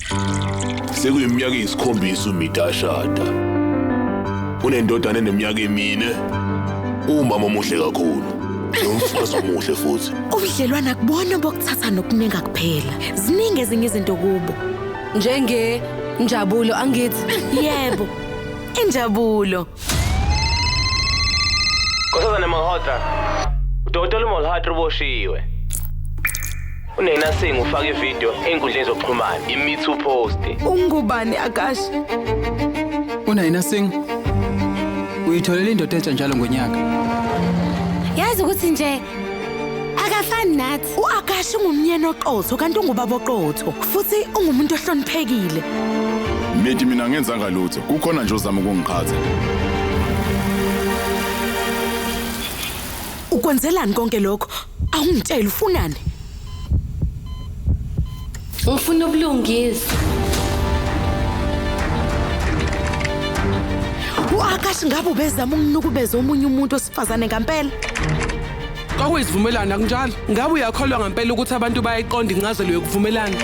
Sekuyiminyaka eyisikhombisa uMita ashada. Unendodana eneminyaka emine. Umama omuhle kakhulu. Nomfazi omuhle futhi. Ubudlelwane akubona bokuthatha nokuninga kuphela. Ziningi ezinye izinto kubo. Njenge njabulo angithi. Yebo. Injabulo. Nkosazana Malhotra, uDokotela uMalhotra uboshiwe. UNaina Singh ufake ividiyo ey'nkundleni zokuxhumana, i-Me Too post. Ungubani Akash? UNaina Singh uyitholela indoda entsha njalo ngonyaka. Yazi ukuthi nje akafani nathi. U-Akash ungumnyeni oqotho kanti ungubaba oqotho futhi ungumuntu ohloniphekile. Mithi mina ngenzanga lutho, kukhona nje ozama ukungiqhatha. Ukwenzelani konke lokho? Awungitsheli ufunani? Ngifuna ubulungiswa. U-Akash ngabe ubezama ukunukubeza omunye umuntu wesifazane ngampela? Kwakuyisivumelwano akunjalo? Ngabe uyakholwa ngampela ukuthi abantu bayayiqonda incazelo yokuvumelana?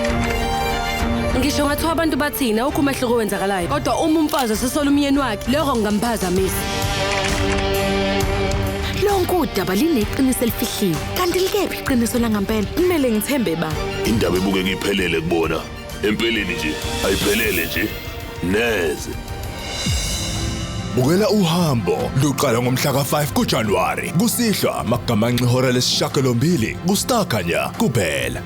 Ngisho ngathiwa abantu bathina awukho umehluko owenzakalayo kodwa uma umfazi esesola umyeni wakhe lokho kungamphazamisa. Lonke udaba lineqiniso elifihliwe. Kanti likephi iqiniso langampela? Kumele ngithembe ba. Indaba ebukeka iphelele kubona. Empeleni nje ayiphelele nje. Neze. Bukela uhambo luqala ngomhla ka-5 kuJanuwari kusihlwa makugamanxa ihora lesishiyagalombili kuStar Khanya kuphela.